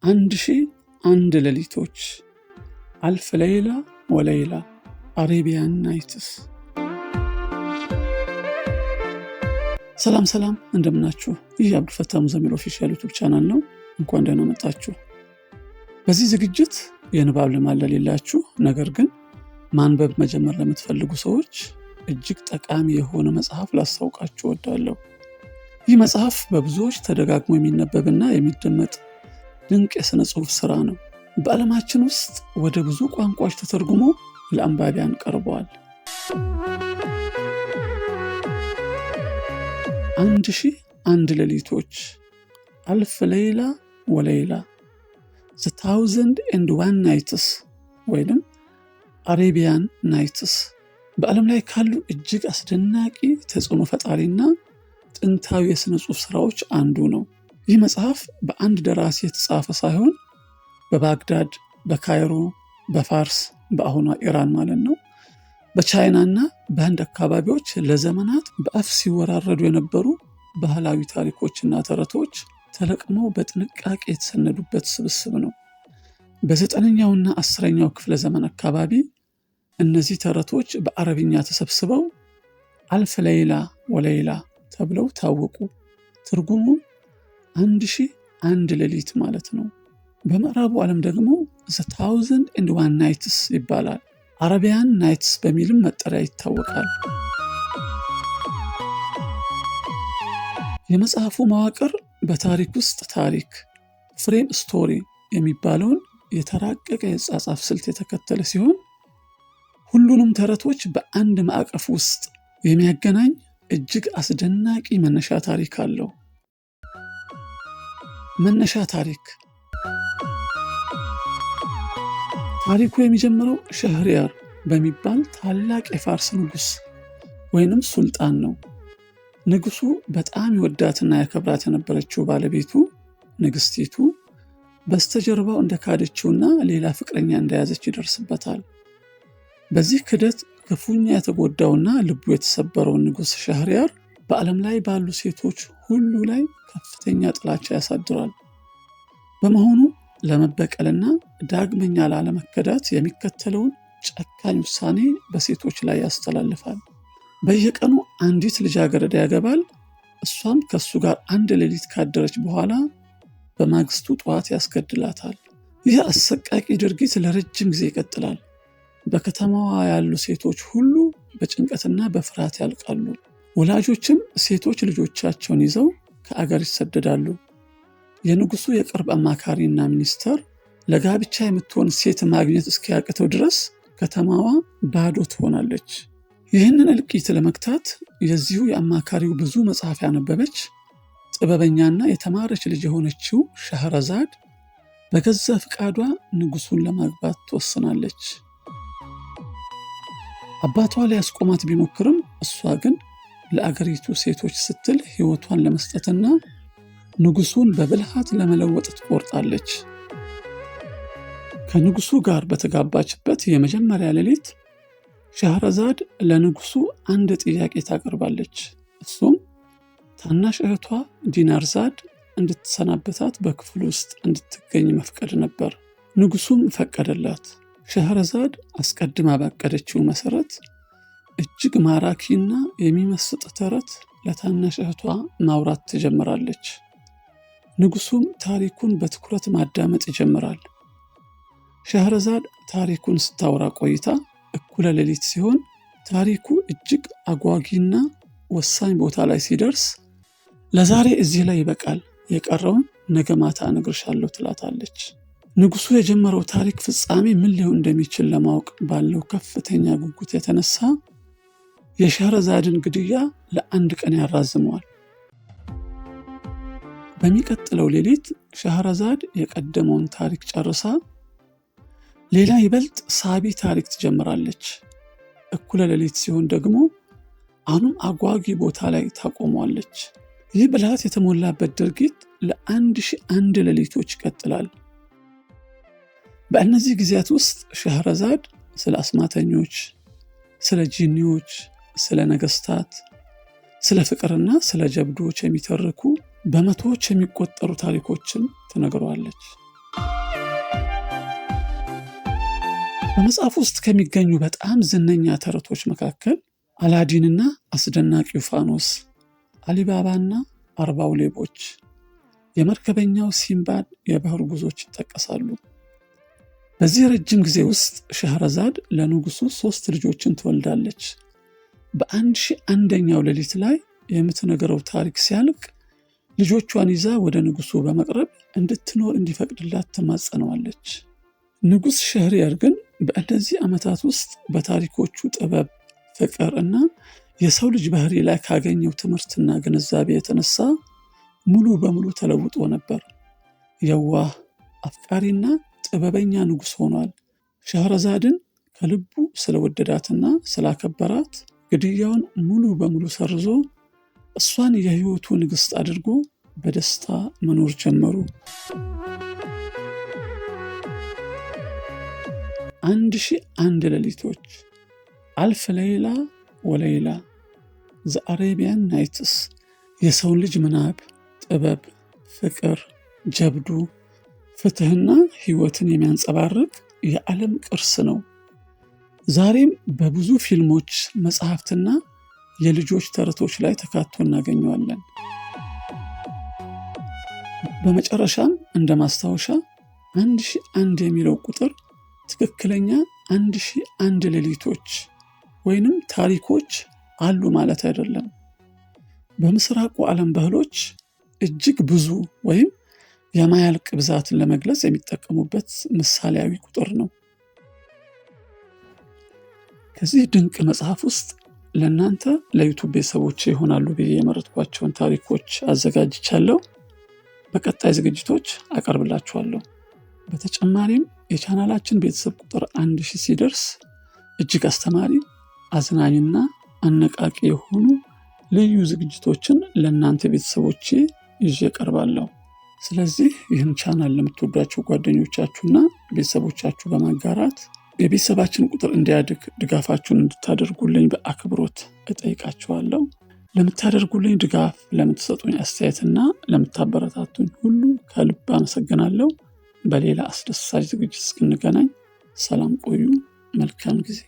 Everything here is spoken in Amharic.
1001 ሌሊቶች፣ ألف ليلة وليلة፣ Arabian Nights። ሰላም ሰላም፣ እንደምናችሁ። ይህ የአብዱልፈታ ሙዘሚል official YouTube channel ነው። እንኳን ደህና መጣችሁ። በዚህ ዝግጅት የንባብ ልማድ ለሌላችሁ ነገር ግን ማንበብ መጀመር ለምትፈልጉ ሰዎች እጅግ ጠቃሚ የሆነ መጽሐፍ ላስታውቃችሁ እወዳለሁ። ይህ መጽሐፍ በብዙዎች ተደጋግሞ የሚነበብና የሚደመጥ ድንቅ የሥነ ጽሑፍ ሥራ ነው። በዓለማችን ውስጥ ወደ ብዙ ቋንቋዎች ተተርጉሞ ለአንባቢያን ቀርበዋል። 1001 ሌሊቶች፣ ألف ليلة وليلة፣ The Thousand and One Nights ወይንም Arabian Nights በዓለም ላይ ካሉ እጅግ አስደናቂ፣ ተጽዕኖ ፈጣሪና ጥንታዊ የሥነ ጽሑፍ ሥራዎች አንዱ ነው። ይህ መጽሐፍ በአንድ ደራሲ የተጻፈ ሳይሆን በባግዳድ፣ በካይሮ፣ በፋርስ፣ በአሁኗ ኢራን ማለት ነው፣ በቻይናና በህንድ አካባቢዎች ለዘመናት በአፍ ሲወራረዱ የነበሩ ባህላዊ ታሪኮችና ተረቶች ተለቅመው በጥንቃቄ የተሰነዱበት ስብስብ ነው። በዘጠነኛውና 10ኛው ክፍለ ዘመን አካባቢ እነዚህ ተረቶች በአረብኛ ተሰብስበው ألف ليلة وليلة ተብለው ታወቁ። ትርጉሙ 1001 ሌሊት ማለት ነው። በምዕራቡ ዓለም ደግሞ The Thousand and One Nights ይባላል። Arabian Nights በሚልም መጠሪያ ይታወቃል። የመጽሐፉ መዋቅር በታሪክ ውስጥ ታሪክ፣ frame story የሚባለውን የተራቀቀ የአጻጻፍ ስልት የተከተለ ሲሆን ሁሉንም ተረቶች በአንድ ማዕቀፍ ውስጥ የሚያገናኝ እጅግ አስደናቂ መነሻ ታሪክ አለው። መነሻ ታሪክ። ታሪኩ የሚጀምረው ሸህሪያር በሚባል ታላቅ የፋርስ ንጉሥ ወይንም ሱልጣን ነው። ንጉሱ በጣም ይወዳትና ያከብራት የነበረችው ባለቤቱ ንግስቲቱ በስተጀርባው እንደካደችውና ሌላ ፍቅረኛ እንደያዘች ይደርስበታል። በዚህ ክደት ክፉኛ የተጎዳውና ልቡ የተሰበረው ንጉሥ ሸህሪያር በዓለም ላይ ባሉ ሴቶች ሁሉ ላይ ከፍተኛ ጥላቻ ያሳድራል። በመሆኑ ለመበቀልና ዳግመኛ ላለመከዳት የሚከተለውን ጨካኝ ውሳኔ በሴቶች ላይ ያስተላልፋል። በየቀኑ አንዲት ልጃገረድ ያገባል። እሷም ከእሱ ጋር አንድ ሌሊት ካደረች በኋላ በማግስቱ ጠዋት ያስገድላታል። ይህ አሰቃቂ ድርጊት ለረጅም ጊዜ ይቀጥላል። በከተማዋ ያሉ ሴቶች ሁሉ በጭንቀትና በፍርሃት ያልቃሉ። ወላጆችም ሴቶች ልጆቻቸውን ይዘው ከአገር ይሰደዳሉ። የንጉሱ የቅርብ አማካሪና ሚኒስተር ለጋብቻ የምትሆን ሴት ማግኘት እስኪያቅተው ድረስ ከተማዋ ባዶ ትሆናለች። ይህንን እልቂት ለመግታት የዚሁ የአማካሪው ብዙ መጽሐፍ ያነበበች ጥበበኛና የተማረች ልጅ የሆነችው ሻህረዛድ በገዛ ፍቃዷ ንጉሱን ለማግባት ትወስናለች። አባቷ ሊያስቆማት ቢሞክርም እሷ ግን ለአገሪቱ ሴቶች ስትል ሕይወቷን ለመስጠትና ንጉሱን በብልሃት ለመለወጥ ትቆርጣለች። ከንጉሱ ጋር በተጋባችበት የመጀመሪያ ሌሊት ሻህረዛድ ለንጉሱ አንድ ጥያቄ ታቀርባለች። እሱም ታናሽ እህቷ ዲናርዛድ እንድትሰናበታት በክፍሉ ውስጥ እንድትገኝ መፍቀድ ነበር። ንጉሱም ፈቀደላት። ሻህረዛድ አስቀድማ ባቀደችው መሰረት እጅግ ማራኪና የሚመስጥ ተረት ለታናሽ እህቷ ማውራት ትጀምራለች። ንጉሱም ታሪኩን በትኩረት ማዳመጥ ይጀምራል። ሻህረዛድ ታሪኩን ስታወራ ቆይታ እኩለ ሌሊት ሲሆን ታሪኩ እጅግ አጓጊና ወሳኝ ቦታ ላይ ሲደርስ ለዛሬ እዚህ ላይ ይበቃል፣ የቀረውን ነገ ማታ እነግርሻለሁ ትላታለች። ንጉሱ የጀመረው ታሪክ ፍጻሜ ምን ሊሆን እንደሚችል ለማወቅ ባለው ከፍተኛ ጉጉት የተነሳ የሻህረዛድን ግድያ ለአንድ ቀን ያራዝመዋል። በሚቀጥለው ሌሊት ሻህረዛድ የቀደመውን ታሪክ ጨርሳ ሌላ ይበልጥ ሳቢ ታሪክ ትጀምራለች። እኩለ ሌሊት ሲሆን ደግሞ አሁንም አጓጊ ቦታ ላይ ታቆሟለች። ይህ ብልሃት የተሞላበት ድርጊት ለ1001 ሌሊቶች ይቀጥላል። በእነዚህ ጊዜያት ውስጥ ሻህረዛድ ስለ አስማተኞች፣ ስለ ጂኒዎች፣ ስለ ነገስታት፣ ስለ ፍቅርና ስለ ጀብዶች የሚተርኩ በመቶዎች የሚቆጠሩ ታሪኮችን ትነግረዋለች። በመጽሐፍ ውስጥ ከሚገኙ በጣም ዝነኛ ተረቶች መካከል አላዲንና አስደናቂው ፋኖስ፣ አሊባባና 40ው ሌቦች፣ የመርከበኛው ሲምባድ የባህር ጉዞች ይጠቀሳሉ። በዚህ ረጅም ጊዜ ውስጥ ሸህረዛድ ለንጉሱ 3 ልጆችን ትወልዳለች። በ1001ኛው ሌሊት ላይ የምትነግረው ታሪክ ሲያልቅ ልጆቿን ይዛ ወደ ንጉሱ በመቅረብ እንድትኖር እንዲፈቅድላት ትማጸነዋለች። ንጉስ ሸህሪያር ግን በእነዚህ ዓመታት ውስጥ በታሪኮቹ ጥበብ፣ ፍቅር እና የሰው ልጅ ባህሪ ላይ ካገኘው ትምህርትና ግንዛቤ የተነሳ ሙሉ በሙሉ ተለውጦ ነበር። የዋህ፣ አፍቃሪና ጥበበኛ ንጉስ ሆኗል። ሸህረዛድን ከልቡ ስለወደዳትና ስላከበራት ግድያውን ሙሉ በሙሉ ሰርዞ እሷን የህይወቱ ንግስት አድርጎ በደስታ መኖር ጀመሩ። 1001 ሌሊቶች፣ አልፍ ሌይላ ወሌይላ፣ The Arabian Nights የሰውን ልጅ ምናብ፣ ጥበብ፣ ፍቅር፣ ጀብዱ፣ ፍትህና ህይወትን የሚያንጸባርቅ የዓለም ቅርስ ነው። ዛሬም በብዙ ፊልሞች፣ መጽሐፍትና የልጆች ተረቶች ላይ ተካቶ እናገኘዋለን። በመጨረሻም እንደ ማስታወሻ 1001 የሚለው ቁጥር ትክክለኛ 1001 ሌሊቶች ወይንም ታሪኮች አሉ ማለት አይደለም። በምስራቁ ዓለም ባህሎች እጅግ ብዙ ወይም የማያልቅ ብዛትን ለመግለጽ የሚጠቀሙበት ምሳሌያዊ ቁጥር ነው። ከዚህ ድንቅ መጽሐፍ ውስጥ ለእናንተ ለዩቱብ ቤተሰቦች ይሆናሉ ብዬ የመረጥኳቸውን ታሪኮች አዘጋጅቻለሁ። በቀጣይ ዝግጅቶች አቀርብላችኋለሁ። በተጨማሪም የቻናላችን ቤተሰብ ቁጥር 1000 ሲደርስ እጅግ አስተማሪ፣ አዝናኝና አነቃቂ የሆኑ ልዩ ዝግጅቶችን ለእናንተ ቤተሰቦቼ ይዤ እቀርባለሁ። ስለዚህ ይህን ቻናል ለምትወዷቸው ጓደኞቻችሁና ቤተሰቦቻችሁ በማጋራት የቤተሰባችን ቁጥር እንዲያድግ ድጋፋችሁን እንድታደርጉልኝ በአክብሮት እጠይቃችኋለሁ። ለምታደርጉልኝ ድጋፍ፣ ለምትሰጡኝ አስተያየትና ለምታበረታቱኝ ሁሉ ከልብ አመሰግናለሁ። በሌላ አስደሳች ዝግጅት እስክንገናኝ ሰላም ቆዩ። መልካም ጊዜ።